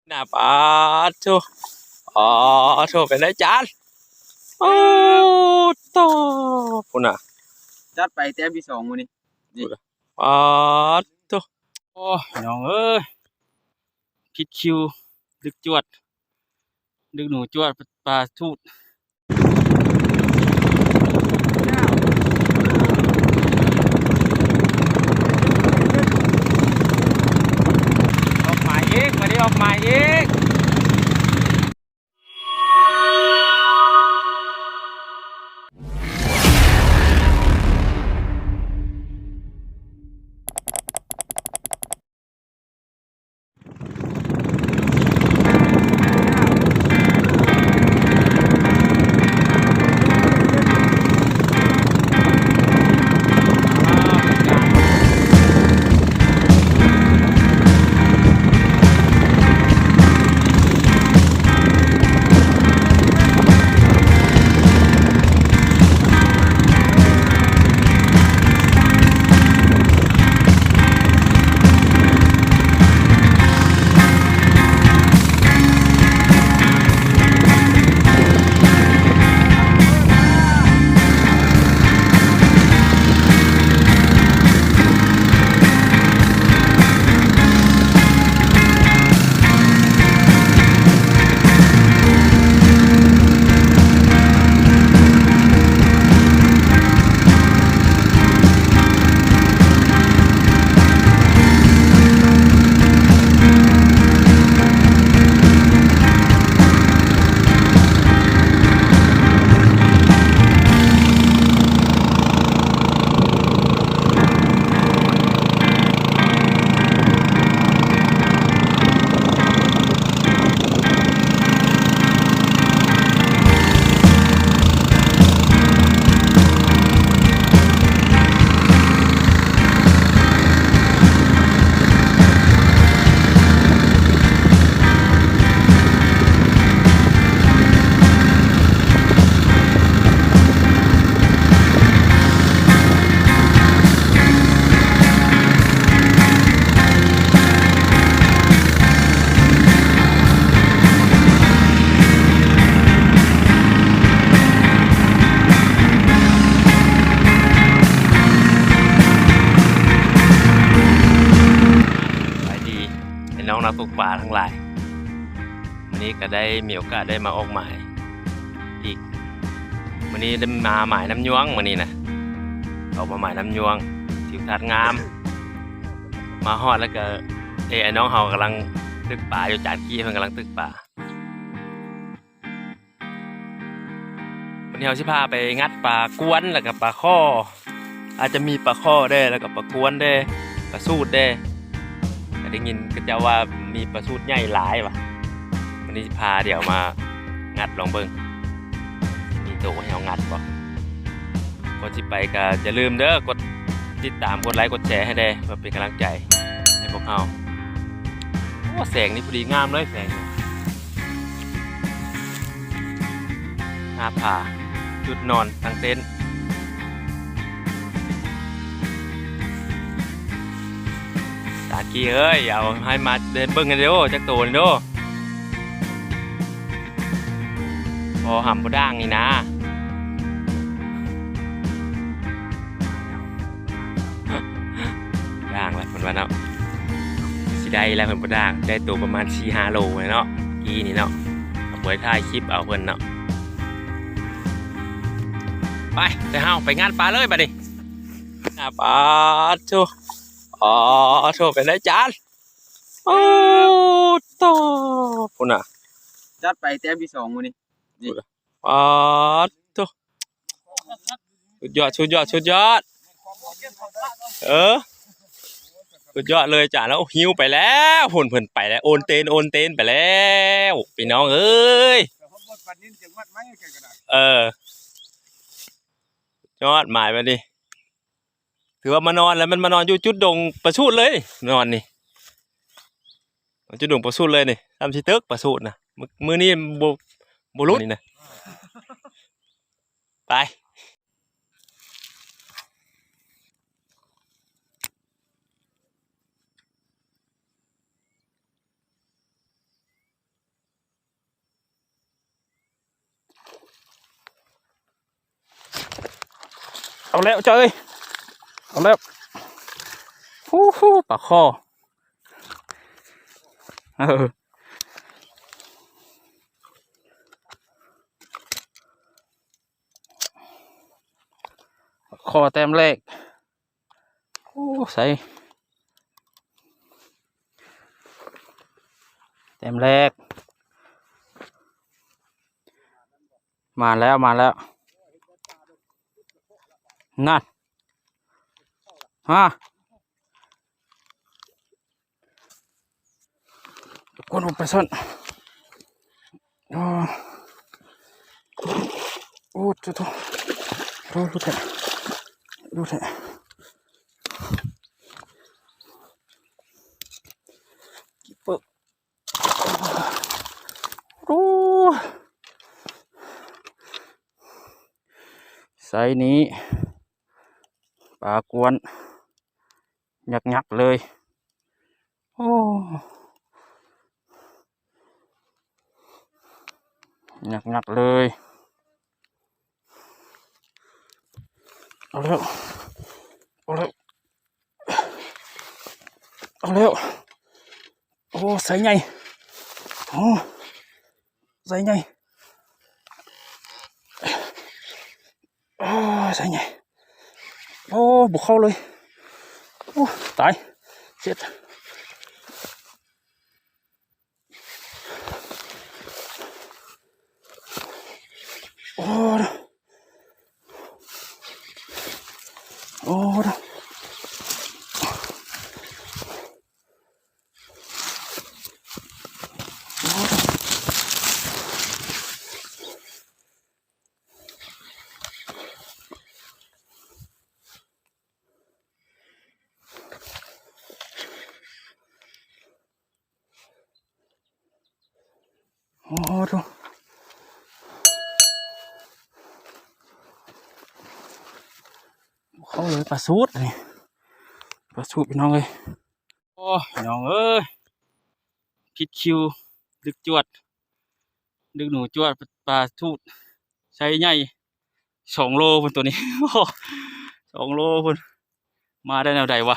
ໜ້າ ປາດໂທ້ ອໍ ໂທ້ ເປັນໄດຈານ? ໂອ້ ໂຕ ພຸ້ນນະ ຈັດໄປແຕ້ມທີສອງມື້ນີ້ ນີ້ ປາດໂທ້ ໂອ້ຍ ນ້ອງເອີຍ ຜິດຄິວ ດຶກຈວດ ດຶກໜູຈວດ ປາທູດ. ອອກໝາຍອີກ ບາດນີ້ອອກໝາຍອີກ. ສະບາຍດີ ພີ່ນ້ອງນັກຕົກປາທັງຫຼາຍ. ມື້ນີ້ກໍໄດ້ມີໂອກາດໄດ້ມາອອກໝາຍອີກ. ມື້ນີ້ໄດ້ມາໝາຍນ້ຳຍວງ ມື້ນີ້ນະ ອອກມາໝາຍນ້ຳຍວງ ທິວທັດງາມ. ມາຮອດແລ້ວກໍ ເອ ອ້າຍນ້ອງເຮົາກຳລັງຕຶກປາຢູ່ ຈານກີ້ເພິ່ນກຳລັງຕຶກປາ. ວັນນີ້ເຮົາຊິພາໄປງັດປາກວນ ແລ້ວກໍປາຄໍ່ ອາດຈະມີປາຄໍ່ແດ່ ແລ້ວກໍປາກວນແດ່ ປາສູດແດ່. ກໍໄດ້ຍິນເຂົາເຈົ້າວ່າມີປາສູດໃຫຍ່ຫຼາຍວ່າ. ວັນນີ້ຊິພາດຽວມາງັດລອງເບິ່ງ ມີໂຕໃຫ້ເຮົາງັດບໍ່. ກ່ອນຊິໄປກໍຢ່າລືມເດີ ກົດຕິດຕາມ ກົດໄລ ກົດແຊໃຫ້ແດ່ ເພື່ອເປັນກຳລັງໃຈໃຫ້ພວກເຮົາ. ໂອ້ ແສງນີ້ພໍດີງາມເລີຍ ແສງນີ້. ໜ້າຜາ ຈຸດນອນຕັ້ງເຕັນ. ຕາກີ້ເອີຍ ເອົາໃຫ້ມາເດີນເບິ່ງກັນເດີ ຈັກໂຕນີ້ໂດ. ພໍຫຳບໍ່ດ່າງນີ້ນາ. ດ່າງລະເພິ່ນວ່າເນາະ ຊິໄດ້ລະເພິ່ນບໍ່ດ່າງ ໄດ້ໂຕປະມານສີ່ຫ້າໂລແລ້ວເນາະ ກີ້ນີ້ເນາະ. ເອົາໄວ້ຖ່າຍຄລິບເອົາເພິ່ນເນາະ. ໄປ ແຕ່ເຮົາໄປງານປາເລີຍບາດນີ້. ອາ ປາດໂທ້ ອໍ ໂທ້ ເປັນໄດຈານ? ໂອ້ ໂຕ ພຸ້ນນະ ຈັດໄປແຕ້ມທີສອງມື້ນີ້ ນີ້ ປາດໂທ້ ສຸດຍອດ ສຸດຍອດ ສຸດຍອດ. ເອີ ສຸດຍອດເລີຍຈານ. ແລ້ວຫິວໄປແລ້ວ ພຸ້ນ ເພິ່ນໄປແລ້ວ ໂອນເຕນ ໂອນເຕນໄປແລ້ວ ພີ່ນ້ອງເອີຍ. ເອີ ຍອດໝາຍບາດນີ້. ຖືວ່າມານອນແລ້ວ ມັນມານອນຢູ່ຈຸດດົງປາສູດເລີຍ ນອນນີ້ ຈຸດດົງປາສູດເລີຍນີ້. ສ່ຳຊິຕຶກປາສູດນະ ມື້ ມື້ນີ້ບໍ່ ບໍ່ຫຼຸດນີ້ນະ. ໄປ. ເອົາແລ້ວຈ້ອຍເອີຍ ເອົາແລ້ວ. ໂອ້ໂຫ ປາຄໍ່ ເອີ ຂໍແຕ້ມແລກ. ໂອ້ ໃສ່ແຕ້ມແລກ ມາແລ້ວ ມາແລ້ວ ນັ້ນ ຮະ. ກວນອອກໄປຊັ້ນ. ໂອ້ ໂອ້ ໂທ້ ໂທ້ ໂອ້ ຫຼຸດແທ້ ຫຼຸດແທ້ ກິບເປີ ໂອ້ ໄຊນີ້ ປາກວນ ຍັກໆເລີຍ ໂອ້ ຍັກໆເລີຍ ເອົາແລ້ວ ເອົາແລ້ວ ເອົາແລ້ວ ໂອ້ ໄຊໃຫຍ່ ໂອ້ ໄຊໃຫຍ່ ໂອ້ ໄຊໃຫຍ່ ໂອ້ ບໍ່ເຂົ້າເລີຍ ໂອ້ ຕາຍ ເຈັບ ໂອ້ ໂອ້ ໂອ້ ໂອ້ໂຫ ເຂົ້າເລີຍ ປາສູດນີ້ ປາສູດ ພີ່ນ້ອງເອີຍ. ໂອ້ ພີ່ນ້ອງເອີຍ ຜິດຄິວ ດຶກຈວດ ດຶກໜູຈວດ ປາສູດ ໄຊໃຫຍ່ ສອງໂລພຸ້ນໂຕນີ້ ສອງໂລພຸ້ນ ມາໄດ້ແນວໃດວະ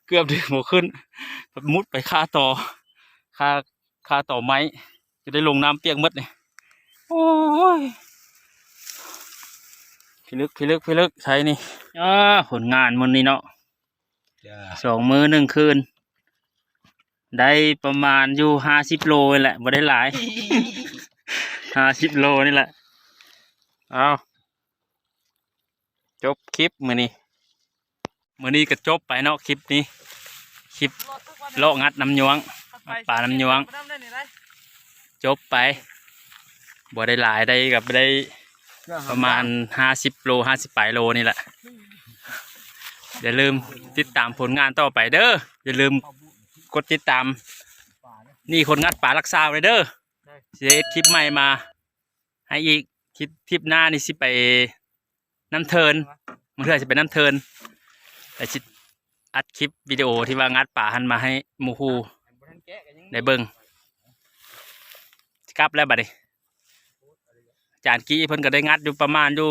ເກືອບດຶງບໍ່ຂຶ້ນ ມຸດໄປຄາຕໍ ຄາ ຄາຕໍໄມ້ ຈະໄດ້ລົງນ້ຳປຽກໝົດນີ້ ໂອ້ຍ ພິລຶກ ພິລຶກ ພິລຶກ ໃສນີ້ ອາ ຜົນງານມື້ນີ້ເນາະ ຈ້າ ສອງມື້ໜຶ່ງຄືນ ໄດ້ປະມານຢູ່ຫ້າສິບໂລນີ້ແຫຼະ ບໍ່ໄດ້ຫຼາຍ ຫ້າສິບໂລນີ້ແຫຼະ ເອົາ ຈົບຄລິບມື້ນີ້ ມື້ນີ້ກໍຈົບໄປເນາະ ຄລິບນີ້ ຄລິບເລາະງັດນ້ຳຍວງ ປານ້ຳຍວງ ຈົບໄປ ບໍ່ໄດ້ຫຼາຍ ໄດ້ກັບໄດ້ປະມານຫ້າສິບໂລ ຫ້າສິບປາຍໂລນີ້ແຫຼະ ຢ່າລືມຕິດຕາມຜົນງານຕໍ່ໄປເດີ້ ຢ່າລືມກົດຕິດຕາມ ນີ້ຄົນງັດປາຫຼັກຊາວເດີ້ ຊິເຮັດຄລິບໃໝ່ມາໃຫ້ອີກ ຄລິບ ຄລິບໜ້ານີ້ຊິໄປ ນ້ຳເທີນ ບາງເທື່ອຊິເປັນນ້ຳເທີນ ແລ້ວຊິອັດຄລິບວິດີໂອທີ່ວ່າງັດປາຫັ້ນມາໃຫ້ໝູ່ຄູ່ໄດ້ເບິ່ງ ຊິກັບແລ້ວບັດນີ້ ອາຈານກີ້ເພິ່ນກໍໄດ້ງັດຢູ່ປະມານຢູ່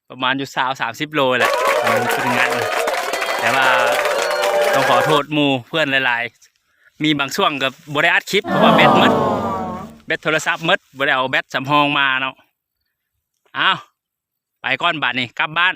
ປະມານຢູ່ຊາວ ສາມສິບໂລແຫຼະ ເພິ່ນງັດ ແຕ່ວ່າຕ້ອງຂໍໂທດໝູ່ເພື່ອນຫຼາຍໆ ມີບາງຊ່ວງກໍບໍ່ໄດ້ອັດຄລິບ ເພາະວ່າແບັດໝົດ ແບັດໂທລະສັບໝົດ ບໍ່ໄດ້ເອົາແບັດສຳຮອງມາເນາະ ອ້າວ ໄປກ່ອນບາດນີ້ ກັບບ້ານ.